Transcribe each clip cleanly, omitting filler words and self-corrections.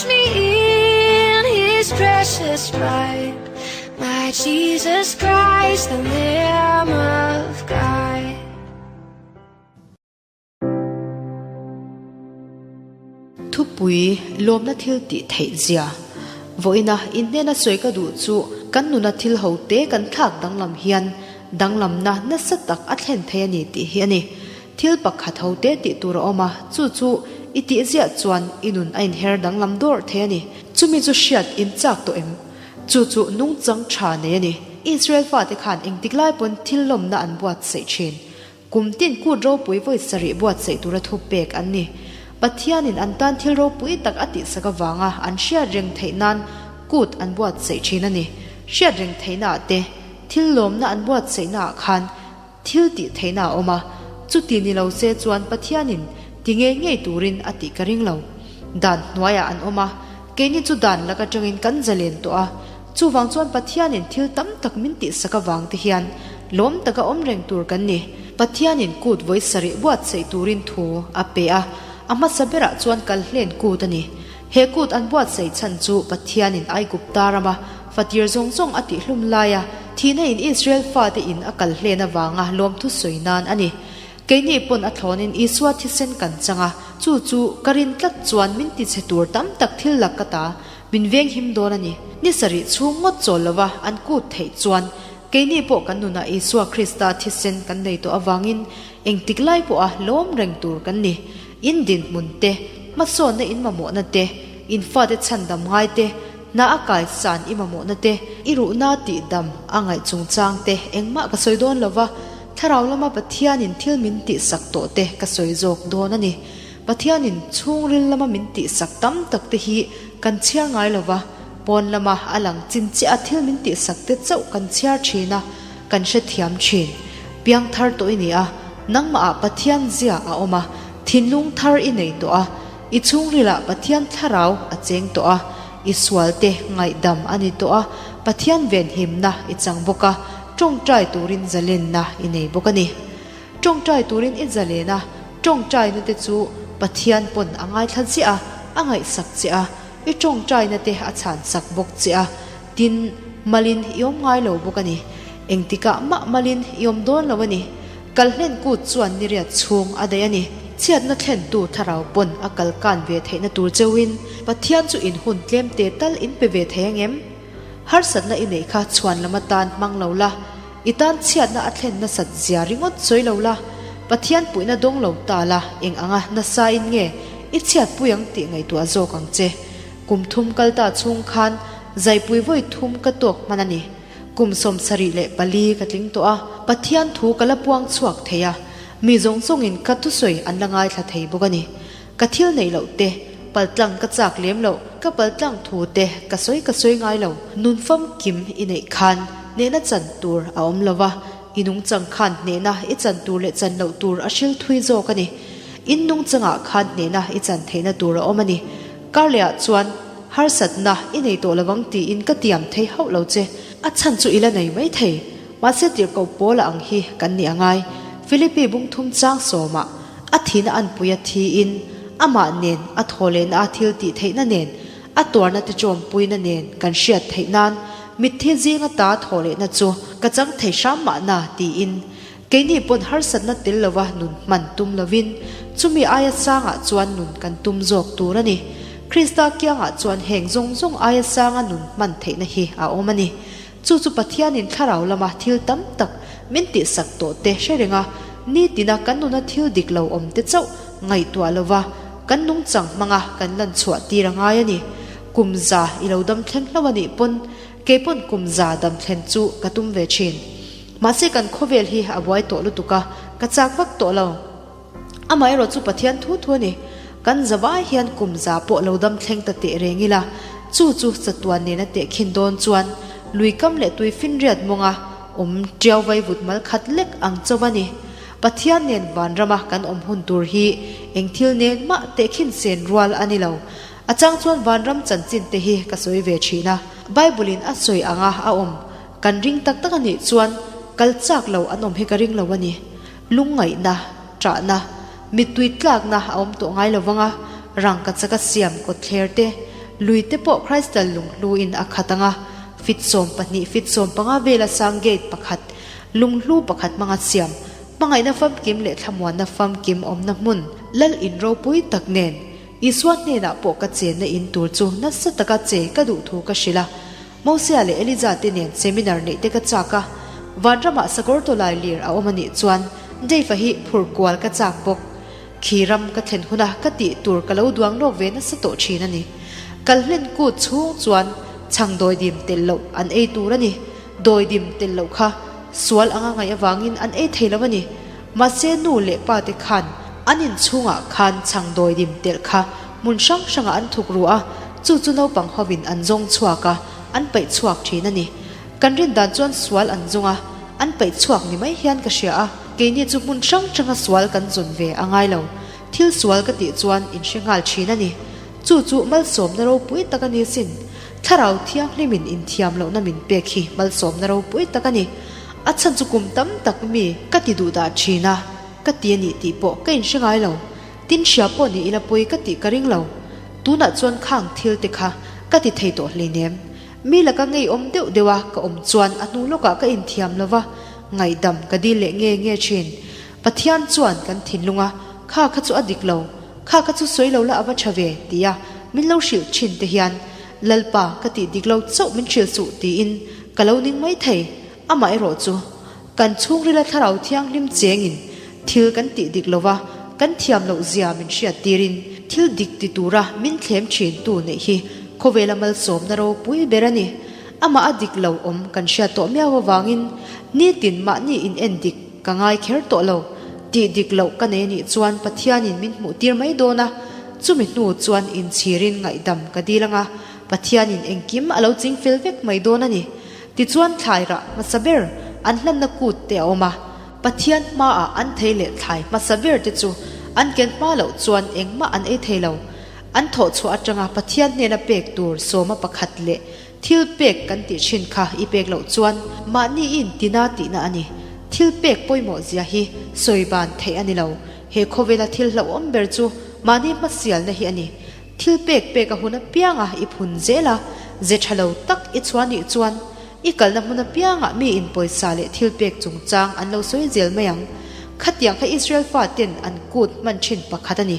Wash me in his precious blood. My Jesus Christ, the Lamb of God. Thupui, Lawmna thil tih theih zia. Vawiina inhnena sawi ka duh chu kan nuna thil ho te kan thlak danglam hian danglamna nasa tak a thlen thei a ni tih hi a ni. Thil pakhat ho te tih tur a awm a, chu chu i tih ziah chuan i nun a inher danglam dawrh thei a ni. Chumi chu hriat in chak tawh em? Chu chu nungchang tha nei a ni. Israel fate khan engtik lai pawn thil lawmna an buatsaih thin. Kum tin kut ropui vawi sarih buatsaih tura thu pek an ni. Pathianin an tan thil ropui tak a tihsak avanga an hriat reng theih nan kut an buatsaih thin a ni. Hriat reng theihnaah te, thil lawmna an buatsaihnaah khan thil tih theihna a awm a, chuti ni lo se chuan Pathianin ti ngei ngei turin a tih ka ring lo. Dan hnuaiah an awm a, keini chu dan lak atangin kan zalen tawh a, chuvang chuan Pathianin thil tam tak min tihsak avang te hian lawm taka awm reng tur kan ni. Pathianin kut vawi sarih buatsaih turin thu a pe a, a hmasa berah chuan kalhlen kut a ni. He kut an buatsaih chhan chu Pathianin Aigupta rama fatir zawng zawng a tihhlum laia thihna in Israel fate in a kal hlen avanga lawmthu sawi nan a ni. Keini pawn a thlawnin Isua thisen kan chang a, chu chu ka rin tlat chuan min tichhe tur tam tak thil lak ka ta, min venghim dawn a ni. Ni sarih chhung ngawt chawl lova an kut theih chuan keini pawh kan nunah Isua Krista thisen kan nei tawh avangin engtik lai pawha lawm reng tur kan ni. In dinhmun te, hmasawnna in mamawhna te, in fate chhandam ngai te, hna a kaisan i mamawhna te, i ruhna tihdam a ngaih chungchang te engmah ka sawi dawn lova, thlarau lama Pathianin thil min tihsak tawh te ka sawi zawk dawn a ni. Pathianin chhungril lama min tihsak tam tak te hi kan chhiar ngai lova, pawn lama a lang chin chiah a thil min tihsak te chauh kan chhiar thin a, kan hrethiam thin. Piang thar tawh i ni a, nangmahah Pathian zia a awm a, thinlung thar i nei tawh a, i chhungrilah Pathian thlarau a cheng tawh a, i sualte ngaihdam a ni tawh a, Pathian venhimna i chang bawk a, tawngtai turin zalenna i nei bawk a ni. Tawngtai turin i zalen a, tawngtaina te chu Pathian pawn a ngaithla chiah a, a ngaihsak che a, i tawngtaina te a chhansak bawk che a, Tin, malin i awm ngai lo bawk a ni. Engtikah mah malin i awm dawn lo a ni. Kalhlen kut chuan niriat chhung a daih a ni. Chhiatna thlentu thlarau pawn a kal kan ve theihna tur cheuhin Pathian chu in hun tlem te tal in pe ve thei angem? Harsatna i neih kha chhuan lam atan hmang lo la, i tan chhiatna a thlen nasat zia ringawt sawi lo la, Pathian puihna dawng lo ta la eng anga nasa in nge i chhiatpui ang tih ngaihtuah zawk ang che. Kum thum kal ta chhung khan zaipui vawi thum ka tawk hman a ni. Kum 74 ka tling tawh a, Pathian thu ka la puang chhuak thei a, mi zawng zawngin ka thusawi an la ngaithla thei bawk a ni. Ka thil neih loh te, paltlang ka chak lem loh, ka paltlang thu te ka sawi ka sawi ngai lo. Nun famkim i neih khan hnehna chan tur a awm lo va, i nungchang khan hnehna i chan tur leh chan loh tur a hril thui zawk a ni. In nungchangah khan hnehna i chan theihna tur a awm a ni. Karlehah chuan harsatna i nei tawh lovang tiin ka tiam thei hauh lo che. A chhan chu i la nei mai thei. Mahse tirhkoh Paula ang hi kan nih a ngai. Philippi bungthum chang sawmah a thihna anpui a thiin amah nen a thaw lehna a thil tih theihna nen a tuarna te chawmpuina nen kan hriat theih nan mitthi zinga ta thaw lehna chu ka chang thei hram mahna tiin Keini pawn harsatna tel lova nun hman tum lovin, chumi aia sangah chuan nun kan tum zawk tur a ni. Krista kiangah chuan heng zawng zawng aia sanga nun hman theihna hi a awm a ni. Chu chu Pathianin thlarau lama thil tam tak min tihsak tawh te hre reng a, nitina kan nuna thil dik lo awm te chauh ngaihtuah lova kan nungchang hmanga kan lan chhuah tir a ngai a ni. Kum za i lo dam thleng hlauh a nih pawn kei pawn kum za dam thlen chu ka tum ve thin. Mahse kan khawvel hi a buai tawh lutuk a, ka chak vak tawh lo. Amaherawh chu Pathian thu thu a ni. Kan zavai hian kum za pawh lo dam thleng ta teh reng ila, chu chu chatuan nena tehkhin dawn chuan lui kam leh tui finriat mawnga awm tiau vaivut mal khat lek ang chauh a ni. Pathian nen vanrama kan awm hun tur hi eng thil nen mah tehkhin sen rual a ni lo. A chang chuan vanram chanchin te hi ka sawi ve thin a, Bible-in a sawi anga a awm Kan ring tak tak a nih chuan kal chak lo an awm hi ka ring lo a ni. Lungngaihna, ṭahna, mittui tlakna a awm tawh ngai lo vang a, rangka chaka siam kawtthler te, Lui te pawh crystal lunghlu in a khat ang a, fit 12 fit 15 vela sang gate pakhat, lunghlu pakhat hmanga siam, hmangaihna famkim leh thlamuanna famkim awmna hmun, lal in ropui tak nen Isua hnenah pawh ka chenna in tur chu nasa taka che ka duh thu ka hrilh a. Mosia leh Eliza te nen seminar neih te ka chak a, vanramah sakawr tawlai lir a awm a nih chuan Dave-a hi phur kual ka chak bawk. Khi ram ka thlen huna ka tih tur ka lo duang lawk ve nasa tawh thin a ni. Kal hlen kut chhung chuan chhang dawidim telh loh an ei tur a ni. Dawidim telh loh kha sual anga ngaih avangin an ei thei lo a ni. Mahse nu leh pa te khan an inchhungah khan chhang dawidim telh kha hmun hrang hrangah an thuk ru a, chu chu naupang hovin an zawng chhuak a, an paih chhuak thin a ni. Kan rin dan chuan sual an zawng a, an paih chhuak ni mai hian ka hria a, keini chu hmun hrang hranga sual kan zawn ve a ngai lo. Thil sual ka tih chuan in hre nghal thin a ni. Chu chu malsawmna ropui tak a ni sin. Thlarau thianghlimin inthiam lohna min pek hi malsawmna ropui tak a ni. A chhan chu kum tam tak mi ka ti duh dah thin a, ka ti a nih tih pawh ka inhre ngai lo. Tin hria pawh ni ila pawi ka tih ka ring lo. Tunah chuan khang thil te kha ka ti thei tawh hleinem. Mi laka ngeiawm deuh deuh a ka awm chuan a hnu lawkah ka inthiam lo va, ngaihdam ka dil leh nge nge thin. Pathian chuan kan thinlung a, kha kha chu a dik lo, kha kha chu sawi lo la a va tha ve tia min lo hrilh thin te hian Lalpa ka tih dik lo chauh min hrilh suh tiin ka lo ning mai thei. Amaherawh chu kan chhungrila thlarau thianghlim chengin thil kan tih dik lo va, kan thiam loh zia min hriat tirin thil dik ti tura min thlem thin tu neih hi khawvela malsawmna ropui ber a ni. Amah a dik lo awm kan hriat tawh miau avangin nitin mahni in en dik ka ngai kher tawh lo. Tih dik loh ka nei anih chuan Pathianin min hmuh tir mai dawn a, chumi hnu chuan inchhirin ngaihdam ka dil anga Pathianin engkim a lo chingfel vek mai dawn a ni. Tichuan thlai rah hmasa ber an hlanna kut te a awm a, Pathian hmaah an thei leh thlai hmasa ber te chu an ken hma loh chuan engmah an ei thei lo. An thawh chhuah atanga Pathian hnena pek tur sawma pakhat leh thil pek kan tih thin kha i pek loh chuan mahni i intina tihna a ni. Thil pek pawimawh zia hi sawi ban theih a ni lo. He khawvela thil hlauhawm ber chu mahni hmasialna hi a ni. Thil pek pek a hun apianga i phun zel a, ze tha lo tak i chhuah nih chuan i kalna hmun apiangah mi in pawisa leh thil pek chungchang an lo sawi zel mai ang. Khatiang kha Israel faten an kut hman thin pakhat a ni.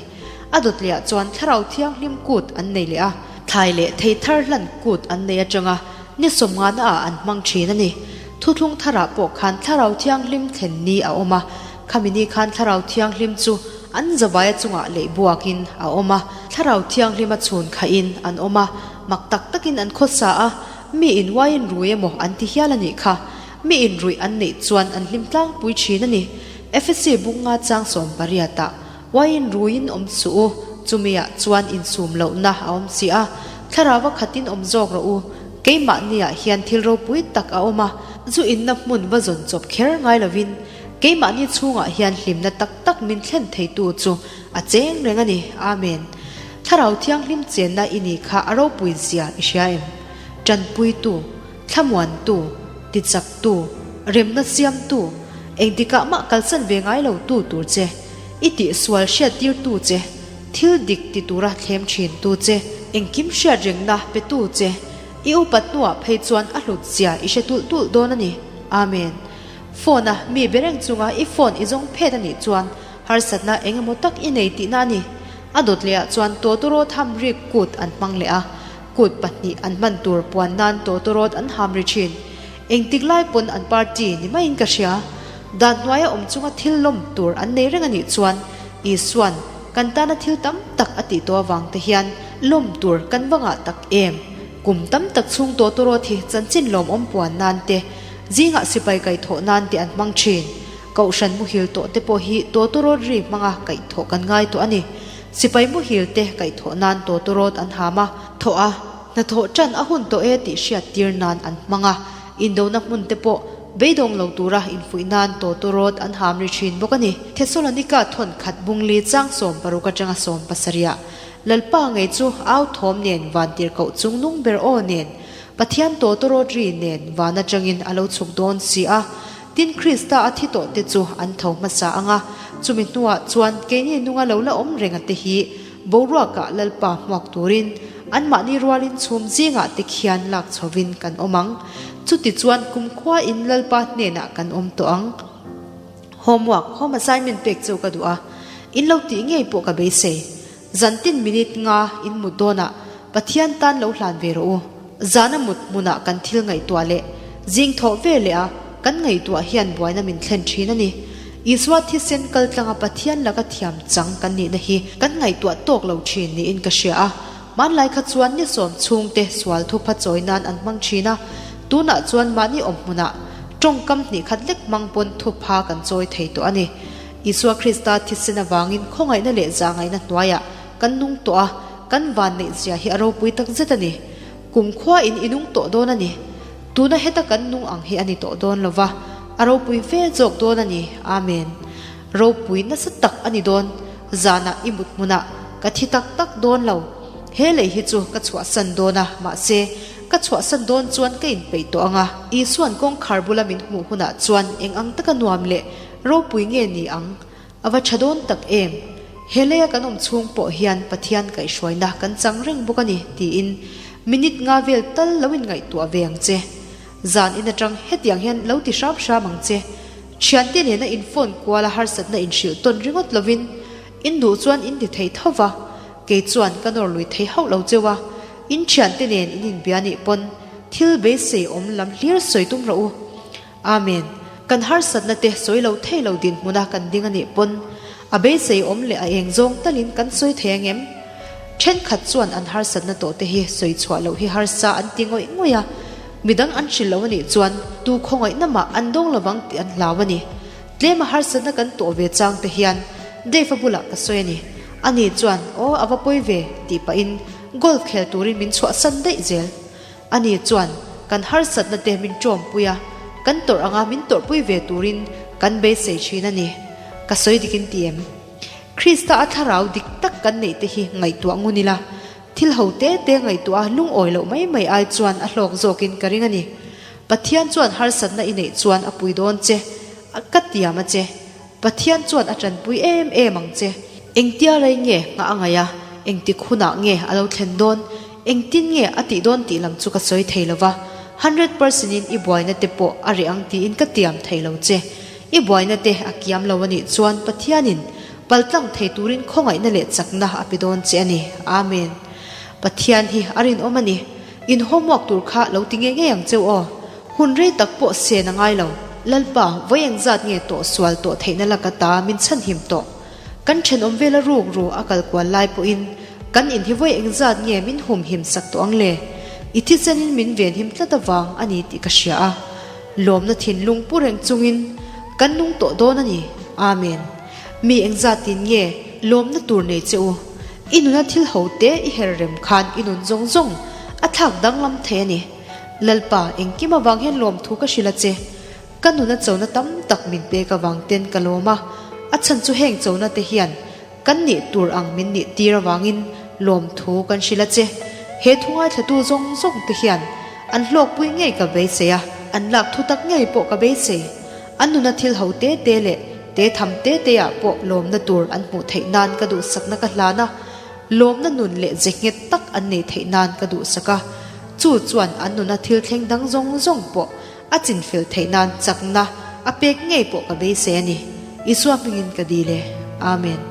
A dawt lehah chuan Thlarau Thianghlim kut an nei leh a, thlai leh thei thar hlan kut an nei atanga ni sawmngana ah an hmang thin a ni. Thuthlung tharah pawh khan Thlarau Thianghlim thlen ni a awm a, khami ni khan Thlarau Thianghlim chu An zavaia chungah leh buakin a awm a, Thlarau Thianghlima chhun khahin an awm a, mak tak takin an khawsa a, mi in uaiin rui emaw an ti hial a nih kha. Mi in ruih an neih chuan an hlim tlangpui thin a ni. Efesi bunga chang sawmpariatah, Uaiin ruiin awm suh u, chumiah chuan insum lohna a awm si a, Thlarauva khatin awm zawk rawh u, keimahniah hian thil ropui tak a awm a, zu inna hmun va zawn chawp kher ngai lovin, Keimahni chhungah hian hlimna tak tak min thlen theitu chu a cheng reng a ni. Amen. Thlarau Thianghlim chenna i ni kha a ropui zia i hria em? Tanpuitu, thlamuantu, tichaktu, remna siamtu, engtikah mah kalsan ve ngai lo tu tur che, i tihsual hriattirtu che, thil dik ti tura thlem thintu che, engkim hriatrengna petu che, i upat hnuah phei chuan a hlut zia i hre tulh tulh dawn a ni. Amen. Phone a mi be reng chunga i phone i zawng phet a nih chuan harsatna eng emaw tak i nei tihna a ni. A dawt leh ah chuan tawtawrawt ham rik kut an hmang leh a, kut pahnih an hman tur puan nan tawtawrawt an ham ri thin. Engtik lai pawn an party ni maiin ka hria. Dan hnuaia awm chunga thil lawm tur an nei reng a nih chuan Isua'n kan tana thil tam tak a tih tawh avang te hian lawm tur kan va ngah tak em. Kum tam tak chhung tawtawrawt hi chanchin lawmawm puan nan te Zingah sipai kaihthawh nan te an hmang thin. Kohhran muhil tawh te pawh hi tawtawrawt ri hmanga kaihthawh kan ngai tawh a ni. Sipai muhil te kaihthawh nan tawtawrawt an ham a, thawh a, hnathawh tan a hun tawh e tih hriat tir nan an hmang a, indona hmun te pawh beidawng lo tura infuih nan tawtawrawt an ham ri thin bawk a ni. Thesalonika thawn khat bungli chang 60 atanga 70 ah Lalpa ngei chu au thawm nen vantirhkoh chungnung ber aw nen Pathian tawtawrawt ri nen van atangin a lo chhuk dawn si a, tin Krista a thi tawh te chu an tho hmasa ang a, chumi hnuah chuan keini nunga lo la awm reng a te hi boruakah Lalpa hmuak turin Anmahni rualin chhum zingah te khian lak chhovin kan awm ang. Chutichuan kumkhua in Lalpa hnenah kan awm tawh ang. Homework, home assignment pek chu ka duh a, in lo tih ngei pawh ka beisei. Zantin minute nga in mut dawnah Pathian tan lo hlan ve rawh u. Zana mut hmunah kan thil ngaihtuah leh zing thawh ve leh a kan ngaihtuah hian buaina min thlen thin a ni. Isua thisen kal tlanga Pathian laka thiam chang kan nihna hi kan ngaihtuah tawk lo thin niin ka hria a. Hmanlai kha chuan ni sawm chhungte sual thupha chawi nan an hmang thin a, tunah chuan mahni awm hmunah tawngkam hnih khat lek hmang pawn thupha kan chawi thei tawh a ni. Isua Krista thisen avangin khawngaihna leh zahngaihna hnuaiah kan nung tawh a, kan vanneih zia hi a ropui tak zet a ni. Kumkhua in i nung tawh dawn a ni. Tuna heta kan nung ang hi a ni tawh dawn lo va, a ropui ve zawk dawn a ni. Amen. Ropui nasa tak a ni dawn. Zanah i mut hmunah ka thi tak tak dawn lo. He lei hi chu ka chhuahsan dawn a, mahse, ka chhuahsan dawn chuan ka inpeih tawh ang a. Isua'n kawngkhar bula min hmuh hunah chuan eng ang taka nuam leh Ropui nge ni ang? A va tha dawn tak em? He leia kan awm chhung pawh hian Pathian kaihhruaina kan chang reng bawk a ni, tiin minute nga vel tal lo inngaihtuah ve ang che. Zan in atang hetiang hian lo ti hram hram ang che. Thiante nena in phone kuala harsatna inhrilh tawn ringawt lovin in duh chuan in ti thei tho va, kei chuan ka nawr lui thei hauh lo cheu a, in thiante nen in inbia nih pawn thil beisei awm lam hlir sawi tum rawh u. Amen. Kan harsatna te sawi lo thei lo dinhmuna kan ding a nih pawn a beisei awm leh a eng zawng talin kan sawi thei ang em? Thenkhat chuan an harsatna tawh te hi sawi chhuah loh hi harsa an ti ngawih ngawih a, midang an hrilh lo a nih chuan tu khawngaihna mah an dawng lovang tih an hlau a ni. Tlema harsatna kan tawh ve chang te hian Dave-a bulah ka sawi a ni. Ani chuan, Aw, a va pawi ve, tih pahin golf khel turin min chhuahsan daih zel. Ani chuan kan harsatna te min ṭawmpui a, kan tawrh anga min tawrhpui ve turin kan beisei ṭhin a ni. Ka sawi dik in ti em? Krista a thlarau dik tak kan neih te hi ngaihtuah ngun ila, thil ho te te ngaihtuah a lungawi loh mai mai ai chuan a hlawk zawkin ka ring a ni. Pathian chuan harsatna i neih chuan a pui dawn che, ka tiam a che. Pathian chuan a ṭanpui em em ang che. Engtia rei nge nghah a ngaih a, engtik hunah nge a lo thlen dawn, engtin nge a tih dawn tih lam chu ka sawi thei lo va, 100% in i buaina te pawh a reh ang tiin ka tiam thei lo che. I buaina te a kiam lo a nih chuan Pathianin paltlang thei turin khawngaihna leh chakna a pe dawn che a ni. Amen. Pathian hi a rinawm a ni. In homework tur kha lo ti ngei ngei ang cheu aw. Hun rei tak pawh sen a ngai lo. Lalpa, vawi engzat nge tawh sual tawh theihna laka ta min chhanhim tawh. Kan thenawm vela ruk ru a kal kual lai pawhin kan in hi vawi engzat nge min humhim sak tawh ang le? I thichenin min venhim tlat avang a ni tih ka hria a. Lawmna thinlung pu reng chungin kan nung tawh dawn a ni. Amen. Mi engzatin nge lawmna tur nei che u? I nuna thil ho te i her rem khan i nun zawng zawng a thlak danglam thei a ni. Lalpa, engkim avang hian lawmthu ka hrilh a che. Ka nuna chona tam tak min pek avang ten ka lawm a, a chhan chu heng chona te hian kan nih tur ang min nih tir avangin lawmthu kan hrilh a che. He thu ngaithlatu zawng zawng te hian an hlawkpui ngei ka beisei a, an lak thu tak ngei pawh ka beisei. An nuna thil ho te te leh te tham te te ah pawh lawmna tur an hmuh theih nan ka duhsakna ka hlan a, lawmna nun leh ze nghet tak an nei theih nan ka duhsak a, chu chuan an nuna thil thleng dang zawng zawng pawh a chinfel theih nan chakna a pek ngei pawh ka beisei a ni. Isua hmingin ka dil e. Amen.